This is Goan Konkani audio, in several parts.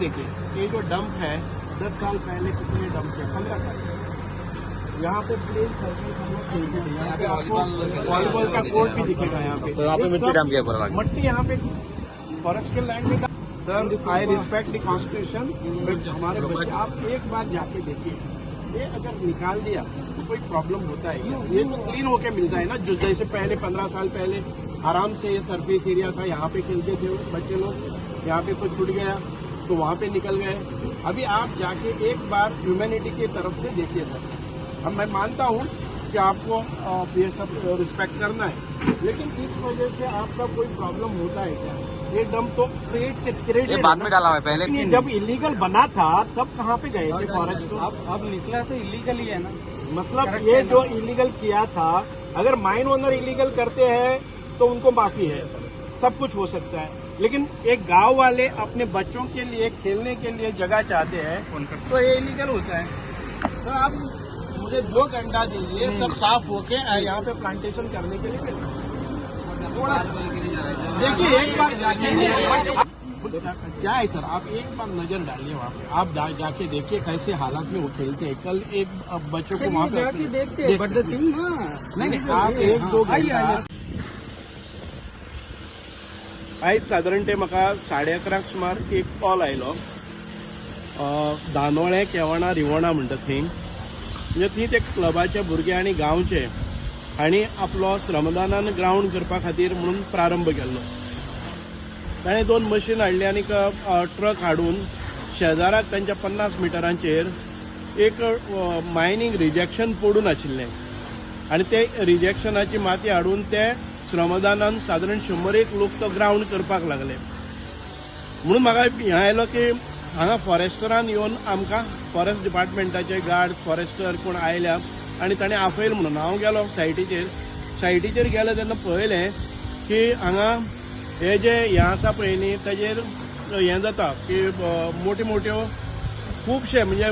देखिए, ये जो डंप है, 10 साल पहले किसी ने डंप किया, 15 साल पहले। यहाँ पे प्लेन सर्फेस हम लोग खेलते थे। यहाँ पे आपको वॉलीबॉल का कोर्ट भी दिखेगा यहाँ पे। तो यहाँ पे ये मिट्टी सब डंप किया पूरा। मट्टी यहाँ पे फॉरेस्ट के लैंड में। Sir, I respect the constitution, but हमारे बच्चे, आप एक बार जाके देखिए, ये अगर निकाल दिया तो कोई प्रॉब्लम होता है क्या? ये तो क्लीन होके मिलता है ना, जो जैसे पहले 15 साल पहले आराम से ये सरफेस एरिया था, यहाँ पे खेलते थे बच्चे लोग। यहाँ पे तो छूट गया तो वहाँ पे निकल गए। अभी आप जाके एक बार ह्यूमैनिटी की तरफ से देखिए सर। अब मैं मानता हूँ कि आपको ये सब रिस्पेक्ट करना है, लेकिन इस वजह से आपका कोई प्रॉब्लम होता है क्या? ये डंप तो क्रिएट ये बाद में डाला हुआ है, पहले ये जब इलीगल बना था तब कहाँ पे गए थे फॉरेस्ट? अब निकला तो इलीगल ही है ना। मतलब ये जो इलीगल किया था, अगर माइन ओनर इलीगल करते हैं तो उनको माफी है, सब कुछ हो सकता है, लेकिन एक गांव वाले अपने बच्चों के लिए खेलने के लिए जगह चाहते हैं तो ये इलीगल होता है। तो आप मुझे 2 घंटा दीजिए, सब साफ होके यहाँ पे प्लांटेशन करने के लिए थोड़ा देखिए एक बार जाके। क्या है सर, आप एक बार नजर डालिए वहाँ पे, आप जाके देखिए कैसे हालात में वो खेलते हैं। कल एक बच्चों को वहाँ पे जाके देखते हैं, बट the thing ना नहीं, आप एक दो घंटा। आयज सादारण ते म्हाका 11:30 सुमार एक कॉल आयलो, दानोळे केवणा रिवणा म्हणटा थंय, म्हणजे थंय ते क्लबाचे भुरगे आनी गांवचे हांणी आपलो श्रमदानान ग्रावंड करपा खातीर म्हणून प्रारंभ केल्लो। ताणें दोन मशीन हाडली आनी ट्रक हाडून शेजाराक तांच्या 50 मिटरांचेर एक मायनींग रिजेक्शन पडून आशिल्लें आनी ते रिजेक्शनाची माती हाडून ते श्रमदानान सादारण 100 एक लोक तो ग्रावंड करपाक लागले। म्हणून म्हाका हें आयलो की हांगा फॉरेस्टरान येवन आमकां, फॉरेस्ट डिपार्टमेंटाचे गार्ड, फॉरेस्टर कोण आयल्या आनी ताणें आपयलें म्हणून हांव गेलो सायटीचेर। सायटीचेर गेलो तेन्ना पळयलें की हांगा हे जे हें आसा पळय न्ही, ताजेर हें जाता की मोट्यो मोट्यो खुबशे, म्हणजे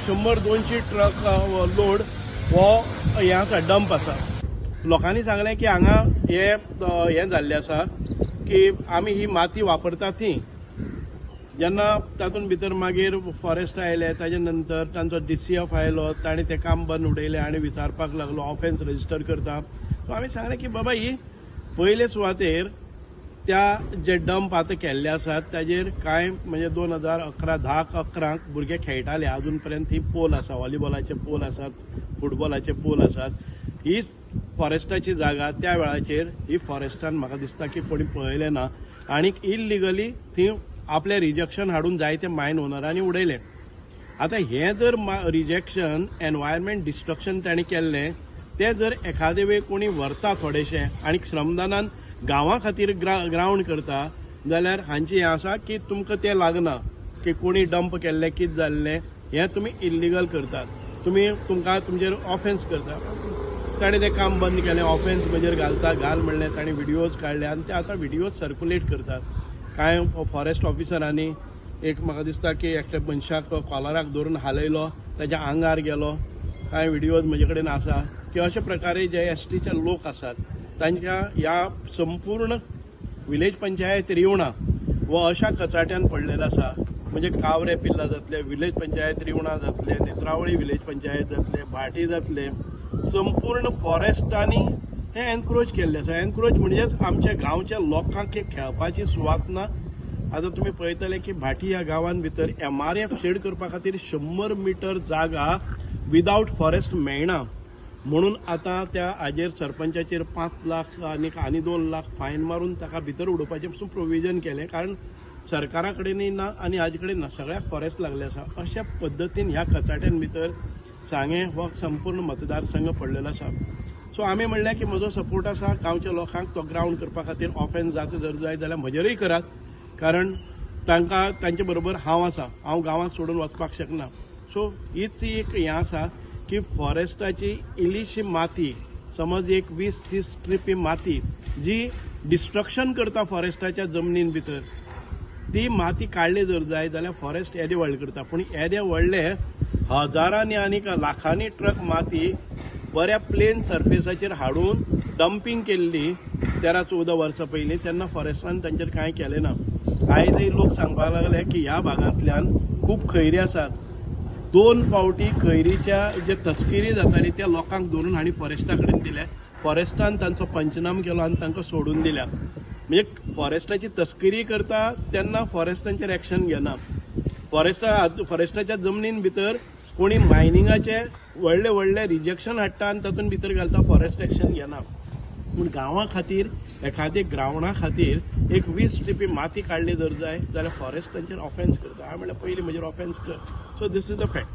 100-200 ट्रक लोड हो हें आसा, डंप आसा। लोकांनी सांगलें की हांगा हे हें जाल्लें आसा की आमी ही माती वापरतात ती। जेन्ना तातूंत भितर मागीर फॉरेस्ट आयले, ताजे नंतर तांचो डीसीएफ आयलो, ताणें तें काम बंद उडयलें आनी विचारपाक लागलो, ऑफेन्स रजिस्टर करता। सो आमी सांगलें की बाबा, ही पयले सुवातेर त्या जे डंप आतां केल्ले आसात ताजेर कांय म्हणजे 2011, 10क 11क भुरगे खेळटाले, अजून पर्यंत ही पोल आसा, व्हॉलीबॉलाचे पोल आसात, फुटबॉलाचे पोल आसात। ही फॉरेस्टाची जागा त्या वेळाचेर ही फॉरेस्टान म्हाका दिसता की कोणी पळयलें ना आनी इलिगली थंय आपलें रिजेक्शन हाडून जायते मायन ओनरांनी उडयलें। आतां हें जर रिजेक्शन एनवायरमेंट डिस्ट्रक्शन ताणें केल्लें, तें जर एखादे वेळ कोणी व्हरता थोडेशें आनी श्रमदानान गांवा खातीर ग्रावंड करता जाल्यार हांचें हें आसा की तुमकां तें लागना की कोणी डंप केल्लें, कितें जाल्लें, हें तुमी इल्लिगल करतात, तुमी तुमकां तुमचेर ऑफेन्स करता। ताणें तें काम बंद केलें, ऑफेन्स म्हजेर घालता घाल म्हणलें। ताणें व्हिडियोज काडले आनी ते आतां व्हिडियोज सर्कुलेट करतात। कांय फॉरेस्ट ऑफिसरांनी एक म्हाका दिसता की एकट्या मनशाक कॉलराक धरून हालयलो, ताच्या आंगार गेलो। कांय व्हिडियोज म्हजे कडेन आसा की अशे प्रकारे जे एसटीचे लोक आसात तांच्या ह्या संपूर्ण विलेज पंचायत रिवणा हो अशा कचाट्यान पडलेलो आसा। म्हणजे कावरे पिल्ला जातले, विलेज पंचायत रिवणा जातले, नेत्रावळी विलेज पंचायत जातले, भाटी जातले, संपूर्ण फॉरेस्टांनी हे एनक्रोच केल्ले आसा। एनक्रोच म्हणजेच आमच्या गांवच्या लोकांक एक खेळपाची सुवात ना। आतां तुमी पळयतले की भाटी ह्या गांवान भितर एमआरएफ शेड करपा खातीर 100 मिटर जागा विदावट फॉरेस्ट मेळना म्हणून आतां त्या हाजेर सरपंचाचेर 5 लाख आनी आनी 2 लाख फायन मारून ताका भितर उडोवपाचें पसून प्रोविजन केलें, कारण सरकारा कडेनय ना आनी हाजे कडेन ना, सगळ्याक फॉरेस्ट लागले आसा। अशा पद्दतीन ह्या कचाट्यान भितर सांगें हो संपूर्ण मतदारसंघ पडलेलो आसा। सो आमी म्हणलें की म्हजो सपोर्ट आसा गांवच्या लोकांक, तो ग्रावंड करपा खातीर ऑफेन्स जाता जर जाय जाल्यार म्हजेरूय करात, कारण तांकां तांचे बरोबर हांव आसा, हांव गांवांत सोडून वचपाक शकना। सो हीच एक हें आसा की फॉरेस्टाची इल्लीशी माती, समज एक 20-30 ट्रिपी माती जी डिस्ट्रक्शन करता फॉरेस्टाच्या जमनीन भितर, ती माती काडली जर जाय जाल्यार फॉरेस्ट येदे व्हडलें करता, पूण येदे व्हडले हजारांनी आनी लाखांनी ट्रक माती बऱ्या प्लेन सर्फेसाचेर हाडून डंपींग केल्ली। 13-14 वर्सां पयलीं. तेन्ना फॉरेस्टान तांचेर कांय केलें ना. आयजय लोक सांगपाक लागले की ह्या भागांतल्यान खूब खैरी आसात. दोन फावटी खैरीच्या जे तस्करी जाताली त्या लोकांक धरून हांणी फॉरेस्टा कडेन दिले. फॉरेस्टान तांचो पंचनाम केलो आनी तांकां सोडून दिल्या. म्हणजे फॉरेस्टाची तस्करी करता तेन्ना फॉरेस्ट तांचेर एक्शन घेना. फॉरेस्टाच्या जमनीन भितर कोणी मायनिंगाचे व्हडले व्हडले रिजेक्शन हाडटा आनी तातूंत भितर घालता, फॉरेस्ट एक्शन घेना. पूण गांवा खातीर, एखादे ग्रावंडा खातीर एक 20 टिपी माती काडली जर जाय जाल्यार फॉरेस्ट तांचेर ऑफेन्स करता. हांवें म्हणलें, पयलीं म्हजेर ऑफेन्स कर. So this is the fact.